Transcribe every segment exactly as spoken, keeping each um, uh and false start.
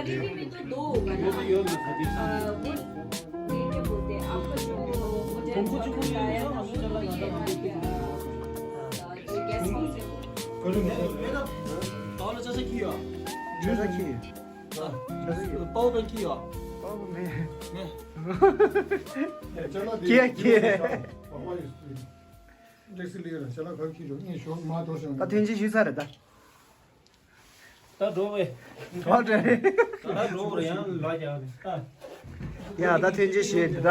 देने में तो दो होगा ना। वो तो योग में खातिर अ, वो ये क्या बोलते हैं, आपका जो वो जैसा होता है ना, वो तो ये है ना, अ, जो गेस्ट हाउस है वो। करो नहीं। तालो चाचा की हो? चाचा की। हाँ। चाचा की। पाव बन की हो? पाव बन। चलो, किया, किया। पापा इस, इस, जैसे ले रहा, चला घर की जो, ये शौक माँ तो से ད་ཐོན་སྐྱེད་ཞུས་ཚར་རེད་ད། ད་འགྲོ་བས། ད་འགྲོ་རེད། ད་འགྲོ་བར་ཡང་ལ་རྒྱག་རེད་ད། ཡ་ད་ཐོན་སྐྱེད་བྱེད་དེ་ད།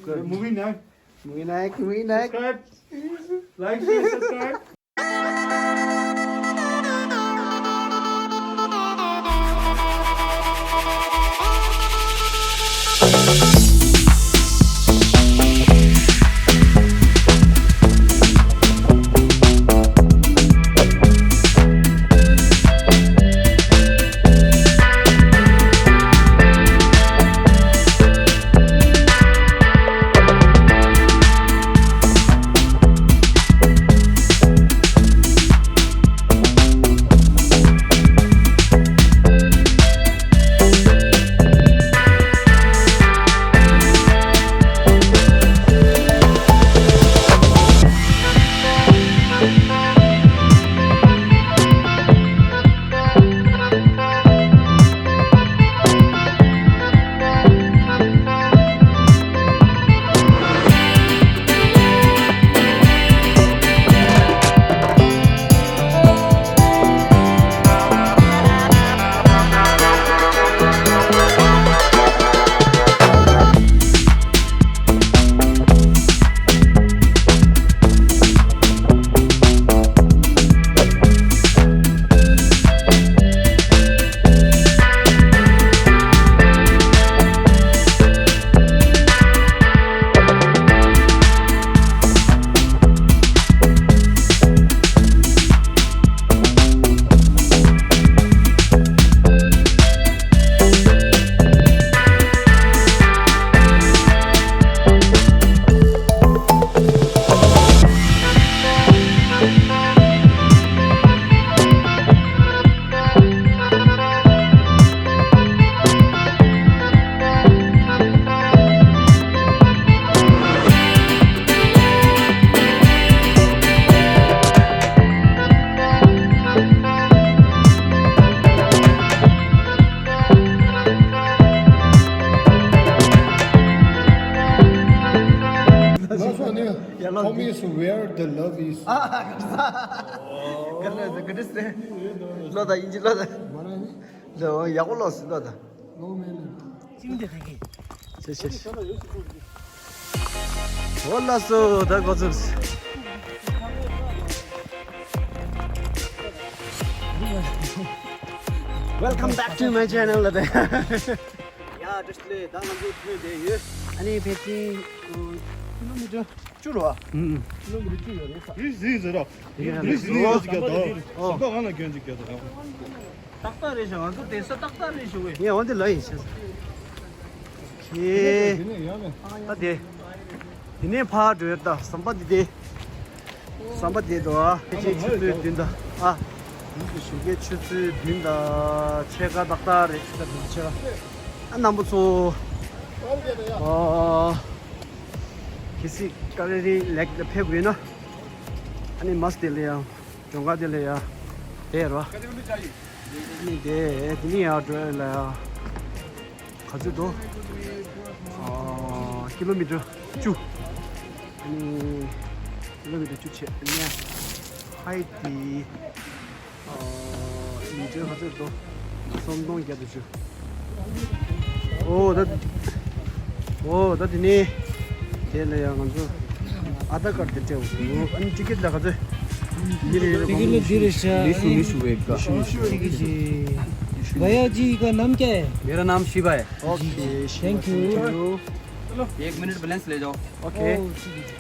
Movie night. Movie night, movie night. Subscribe. Like, share, subscribe. Last one, yeah. Yeah, last. Home is where the love is. ལོ་ད་ཡིན་གྱི་ལོ་ད། ལོ་ཡག་པོ་ལོ་སི་ལོ་ད། ལོ་མེ་ལེ། ཅིང་དེ་དེ་གི། ཆེ་ཆེ། འོ་ལགས་སོ་ད་འགོ་ཚུགས། Welcome back to my channel ལ་དེ། ཡ་བཀྲ་ཤིས་བདེ་ལེགས། ད་ང་ཚོ་ཐོན་བསྡད་ཡོད། ཨ་ནི་ཕལ་ཆེར་ཀི་ལོ་མི་ཊར་བཅུ་རེད་བ། ཨུམ། ཀི་ལོ་མི་ཊར་བཅུ་ཡོད་རེད་ས། རི་ཟིག་ཟེར་རོ། རི་ཟིག་ཟེར་རོ་ཟིག་ག་དང་། ཨོ། ཟམ་པ་གང་ལ་གྱོན་ཅིག་ག་དང་། ཏག་ཏག་རེད་ཤག་ང་ཚོ་དེ་ས་ཏག་ཏག་རེད་ཤག་ཝེ། ངས་འོན་ཏེ་ལ་ཡིན་ཤག་ཁྱེད། ད་དེ། དེ་ནས་ཕར་འགྲོ་ཡོད་ད་ཟམ་པ་འདི་དེ། ཟམ་པ་དེ་དོ་ཨ། ཕལ་ཆེར་ཆུ་ཚོད་བདུན་ད་ཨ། ཞོགས་ཀའི་ཆུ་ཚོད་བདུན་ད་ཕྱེད་ཀ་ཏག་ཏག་རེད་ད་དེ་ཕྱེད་ཀ། ཨ་རྣམ་པ་ཚོ། ཨ། གལ་སྲིད་ཀ་རེ་རེ་ལེགས་ལ་ཕེབས་དགོས་ན། ཨ་ནི་མ་སི་དེ་ལ་ཡང་། གྲོང་ཁ་དེ་ལ་ཡང་། དེ་རོ། ཨ་ནི་དེ་དེ་ནི་ཡང་འགྲོ་ཡ་ལ་ཡང་། ག་ཚོད་འགྲོ། ཨ། ཀི་ལོ་མི་ཊར་བཅུ། ཨ་ནི་ཀི་ལོ་མི་ཊར་བཅུ་བྱས་ནས་ཧའི་ཏི། ཨ། མི་ཊར་ག་ཚོད་འགྲོ། སུམ་སྟོང་བརྒྱ་དང་བཅུ། ཨོ་ད། ཨོ་ད་དེ་ནས། དེ་ལ་ཡང་ང་ཚོ་ཨ་དྷར་ཀར་དེ་སྤྲད་འོང་། ཨ་ནི་ཊི་ཀེ་ཊི་ལ་ག་ཚོད། འདི་རེད། ཊི་ཀེ་ཊི་ལ་འདི་རེད་ཤག नीशू, नीशू वेगा। नीशू, नीशू। ठीक है जी। भैया जी का नाम क्या है? मेरा नाम शिवा है। Okay, thank you. एक मिनट बैलेंस ले जाओ। ओके। ओ, ठीक है।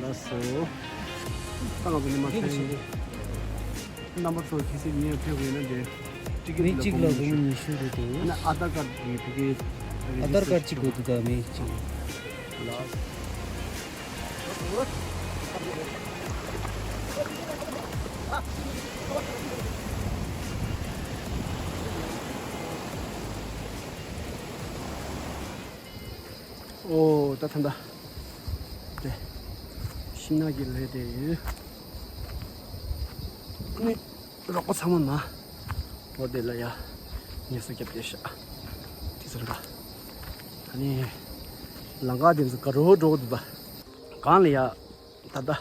ལགས་སོ། ད་ང་ཚོ་ནི་མ་ཚད་ཡིན། རྣམ་པ་ཚོ་གལ་སྲིད་ངས་ཕེབས་དགོས་ན་དེ། ཊི་ཀེ་ཊི་མི་གཅིག་ལ་སྒོར་མོ་ཉི་ཤུ་རེད་འདུག་ཨ་ནི་ཨ་དྷར་ཀར་གྱི་ཊི་ཀེ་ཊི། ཨ་དྷར་ཀར་གཅིག་དགོས་འདུག་ད་མི་གཅིག་ལགས། ཨོ་ད་ད་ད། དེ། ཤིང་ནགས་ཀྱི་ལས་དེ་ཡིན། ཨ་ནི། རོགས་པ་ཚང་མ་ན། འོ་དེ་ལ་ཡ། ངལ་གསོ་རྒྱབ་བསྡད་ཤག་དེ་ཚོ་ལ། ཨ་ནི། ལམ་ཁ་དེ་ཚོ་ག་རུ་འགྲོ་གི་འདུག་ད། གང་ལ་ཡ། ད་ད།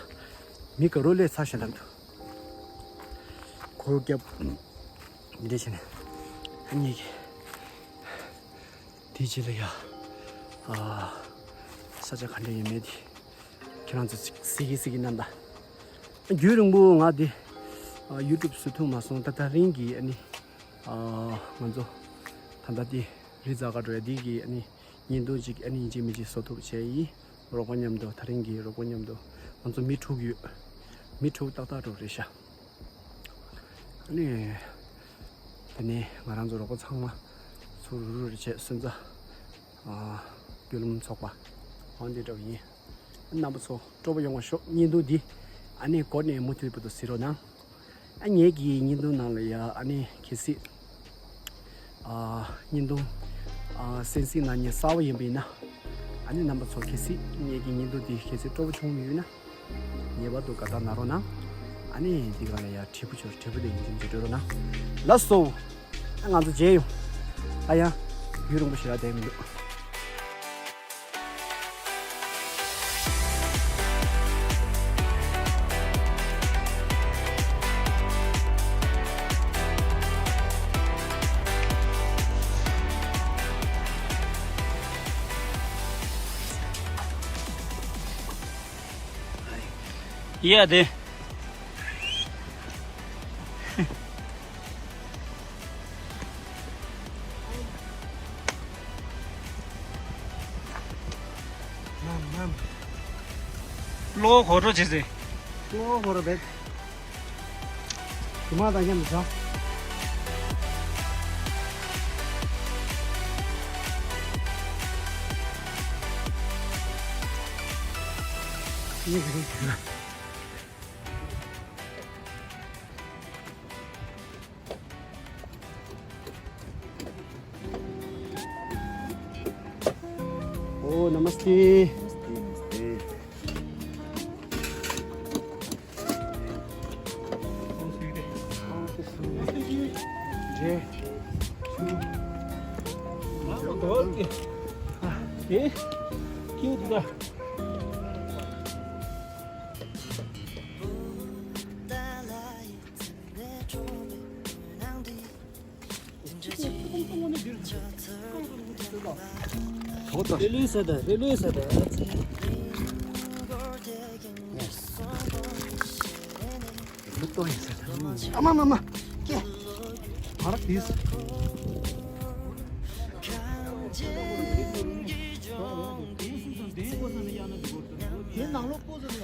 མི་ག་རུ་སླེབས་ཚར་ཤག་ལབ་འདུག་འཁོར་རྒྱབ། འདི་བྱས་ནས། ཨ་ནི། དེའི་རྗེས་ལ་ཡ། ཨ། ས་ཆ་ག་འདྲ་ཡོད་མེད་དེ། ཁྱེད་རང་ཚོ་གཟིགས་ཀྱི་གཟིགས་ཀྱི་གནང་ད། རྒྱུན་རིང་པོ་ང་དེ། ཨ། ཡུ་ཊུབ་བཟོ་ཐུབ་མ་སོང་། ད་ད་རིང་གི་ཨ་ནི། ཨ། ང་ཚོ། ད་ད་དེ། རི་འཛེག་ག་འགྲོ་ཡ་དེ་གི་ཨ་ནི། བརྙན་ཐུང་ཅིག་ཨ་ནི་ཡིན་གཅིག་མིན་གཅིག་བཟོ་ཐུབ་བྱས་ཡིན། རོགས་པ་མཉམ་དུ། ད་རིང་གི་རོགས་པ་མཉམ་དུ། ང་ཚོ་མི་དྲུག་ཡོད། མི་དྲུག་ཏག་ཏག་འགྲོ་རེད་ཤག་ཨ་ནི། དེ་ནས་ང་རང་ཚོ་རོགས་པ་ཚང་མ་ཚུར་རུ་རུ་རེ་བྱས་སོན་རྩ། ཨ། བརྒྱུད་ལམ་ཚོགས་པ། འོ་འདི་འདྲ་བ་ཡིན། རྣམ་པ་ཚོ་སྤྲོ་པོ་ཡོང་བ་ཤོག་བརྙན་ཐུང་འདི་ཨ་ནི་འགོ་ནས་མུ་མཐུད་བར་དུ་གཟིགས་རོགས་གནང་། ཨ། ངེད་ཀྱི་བརྙན་ཐུང་ནང་ལ་ཡ་ཨ་ནི་གལ་སྲིད། ཨ། བརྙན་ཐུང་། ཨ། གསན་གཟིགས་གནང་མཁན་གསར་པ་ཡིན་པ་ཡིན་ན། ཨ་ནི་རྣམ་པ་ཚོ་གལ་སྲིད་ངེད་ཀྱི་བརྙན་ཐུང་འདི་གལ་སྲིད་སྤྲོ་པོ་བྱུང་མེད་ཡོད་ན། ངེས་པར་དུ་དགའ་རྟགས་གནང་རོགས་གནང་། ཨ་ནི་འདི་ག་ལ་ཡ་དྲིལ་བུ་ཆོར་དྲིལ་བུ་དེ་ཡིན་གཅིག་མིན་གཅིག་འགྲོ་རོགས་གནང་། ལགས་སོ། ཨ། ང་ཚོ་མཇལ་ཡོང་། ཨ་ཡ། ཡུན་རིང་པོ་ཞེ་དྲག་བསྡད་མི་འདུག་ཡ་དེ། གློ་བོ་གོ་འགྲོ་བྱེད་ཟེར། གློ་བོ་གོ་འགྲོ་བེད། དེ་མ་དང་མཉམ་དུ་བྱ། ཡེ་གི་རེད། ཨོ། ནམ་སྟེ། ནམ་སྟེ། ནམ་སྟེ། འདྲེ། ཨ། ཨེ། ཁྱེད་འདུག་ག་ཨ་མ་མ་མ། ཀྱེ། ཨ་རག་དེས། དེ་ནང་ལོགས་པོ་ཟེར་ཡ།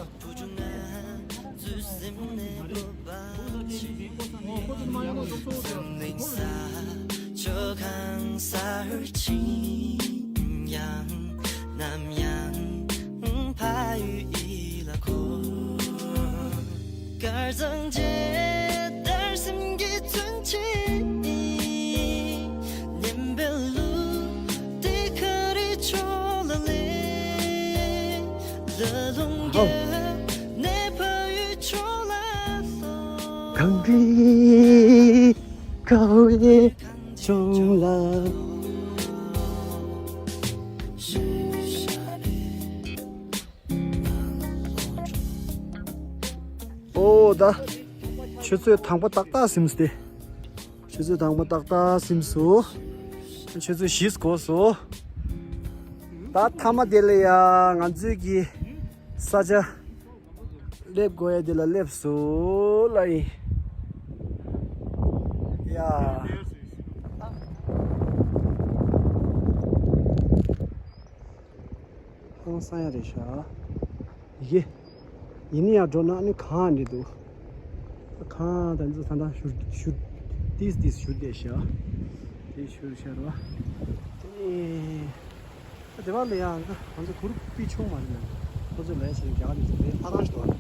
གངས་རི་དཀར་བའི་ལྗོངས་ལ། ཨོ་ད། ཆུ་ཚོད་དང་པོ་ཏག་ཏག་ཟིན་སོང་སྟེ། ཆུ་ཚོད་དང་པོ་ཏག་ཏག་ཟིན་སོང་། ཆུ་ཚོད་བཞི་འགོར་སོང་། ད་མཐའ་མ་དེ་ལ་ཡ་ང་ཚོའི་གི་ས་ཆ་སླེབས་དགོས་ཡ་དེ་ལ་སླེབས་སོང་ལ་ཡིན། ཡ། ཧང་སང་ཡ་རེད་ཤག་ཡི་གེ། ཡིན་ན་ཡང་འགྲོ་ན་ནི་གང་འདྲ་འདུག་གང་ད་ཚོ་ད་ད་ཞུ་ཞུ། ཏིས་ཏིས་ཞུ་བསྡད་ཤག་དེ་ཞུ་ཤར་བ། དེ་ནི། དེ་བ་ལ་ཡང་ང་ཚོ་གུ་རུབ་པི་ཆུང་མ་རེད་ན། ཁོ་ཚོ་ལས་བྱེད་རྒྱ་གར་ནས་ཚོ་ལས་ཕ་རང་ཞིག་འདུག་ཨ།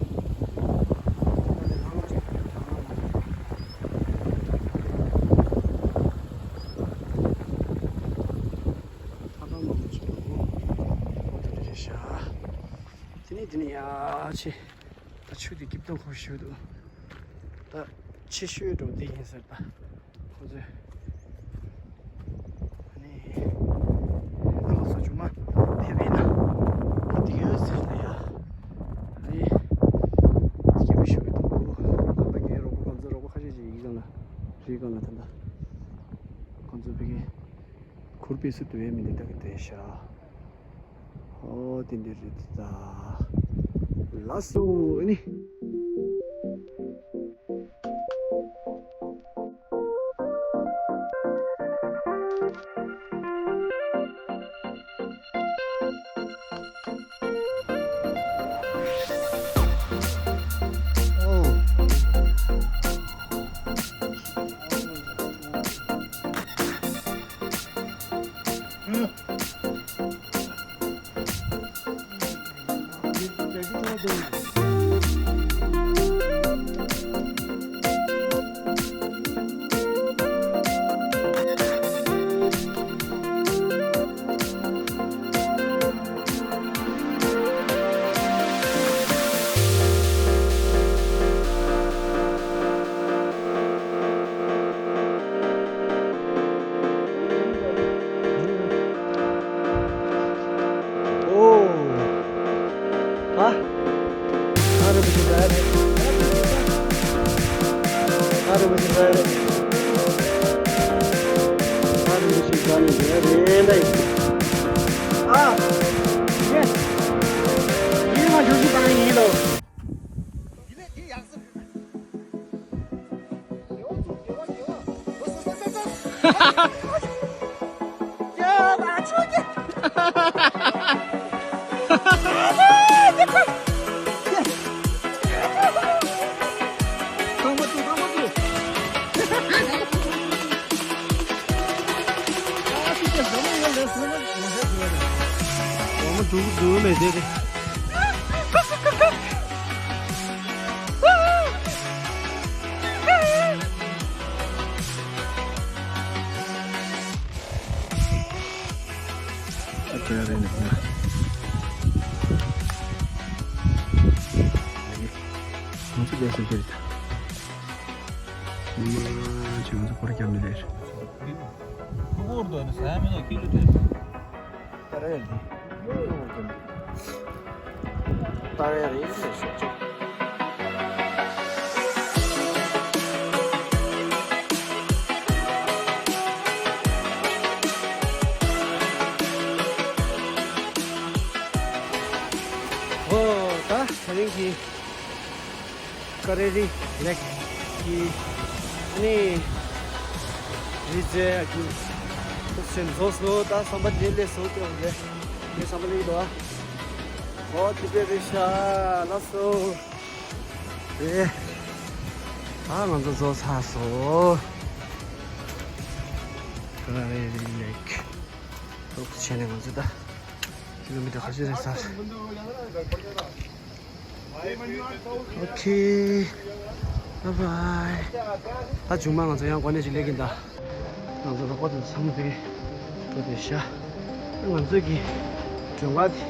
ཁ་པར་མང་པོ་ཞིག་འདུག་དེ་ནས་ཡར་ཕྱིན། ད་ཆུ་དེ་སྐྱིད་པོ་ཁོ་ཞིག་འདུག་ད་ཆེ་ཤོས་འགྲོ་འདི་ཡིན་ཟེར་ད། ཁོ་ཚོས། ཨ་ནི། ཨ་ལགས་སོ་ཆུང་མ། ཕེབས་ཡིན་ན། ད་དེ་གའི་ཟེར་ན་ཡ། ཨ་ནི། སྐྱིད་པོ་ཞིག་འདུག་ད་ངའི་རོགས་པ་ཁོ་ཚོ་རོགས་པ་ཁ་ཤས་ཅིག་ཡིག་ཚང་ལ། རིག་ག་ལ་ད་ད། ཁོ་ཚོ་ཕ་གི། ཁུར་པའི་སུ་དུ་བའི་མི་འདི་ད་གི་དེ་ཤ། ཨོ་དེ་འདྲ་རེད་ད། ལགས་སོ་ཨ་ནི། ཨོ། ཨོ། ཨ། ཨ་རེ་མི་ཤེས་ད་རེད། ཨ་རེ་མི་ཤེས་ད་རེད། ཨ་རེ་མི་ཤེས་ད་ནི་རེད་རེད་ད་ཡིན། ཨ། ཡེ། ཡིན་ང་ཞུ་ཞུ་བཏང་ཡིན་ལོ། ཨོ་ད་ད་རིང་གི་ཀ་རེ་རི་ལེག་གི་ནི་རི་རྩེ་གི་ཐུག་ཆེན་རྫོགས་སོ། ད་བསམ་པ་དེ་ལས་སོ་ཏེ་འོང་ལེ་ངའི་བསམ་པ་ལེགས་འདུག་ཨོ་དེ་པེ་རི་ཤ་ལ་སོ། རེད། ད་ང་ཚོ་རྫོགས་ཚར་སོང་། ཀ་རེ་རི་ལེག་ཐུག་ཆེན་ནས་ང་ཚོ་ད་ཀི་ལོ་མི་ཊར་ག་ཚོད་རེད་ས། ཨོ་ཁེ། བྷའི་བྷའི། ད་མཇུག་མ་ང་ཚོ་ཡང་གོ་གནས་ཤིག་ལེགས་ཀྱིན་གདའ། ང་ཚོ་རོགས་པ་དང་ཚང་མ་དེ་འགྲོ་དེ་ཤ། ང་ཚོ་གི་མགྲོན་ཁང་དེ་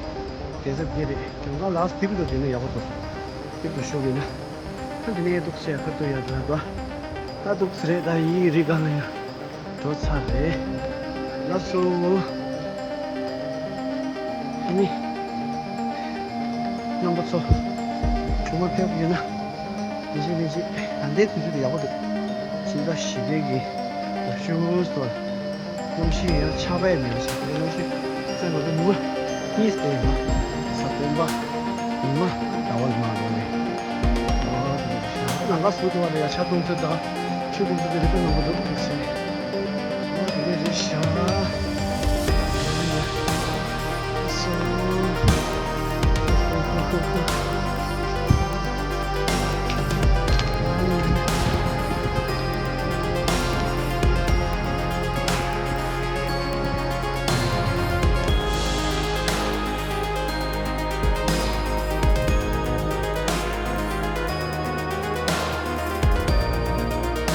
དེ་ཚབ་དེ་རེད། མགྲོན་ཁང་ལགས་དེབ་ཏུ་དེ་ནས་ཡག་པོ་འདུག་དེབ་ཏུ་ཞུགས་ཡིན་ན། ད་དེ་ནས་འདུག་ཟེར་ཁ་ཏུ་ཡ་དུ་ཡ་དུ། ད་འདུག་ཟེར་རེད། ད་ཡིག་རིགས་གང་ལ་ཡང་། འགྲོ་ཚར་རེད། ལགས་སོ། ཨ་ནི། རྣམ་པ་ཚོ། གྲོས་མོལ་ཕེབས་ཡོད་ན། མི་བྱེད་མི་བྱེད། ད་ལྟའི་དུས་ཚོད་དེ་ཡག་པོ་འདུག་ཕྱི་ཟླ་བཞི་པའི་གི་ཞུ་སྟོར། གནམ་གཤིས་ཡང་ཆར་པ་ཡང་མེད་པ་ཞིག་གནམ་གཤིས་ཚ་བ་གི་ཉི་མ་གཉིས་བསྡད་ཡོད། གཟའ་སྤེན་པ། ཉི་མ། ཟླ་བ་ལ་མ་འགྲོ་ནས། ནམ་མཁའ་ཟུར་དུ་བ་ལ་ཡང་ཆར་གཏོང་ཚོད་དང་། ཆུ་གཏོང་ཚོད་དེ་རེད་པས་ནམ་པ་འདུག་ཐུགས་ཆེ།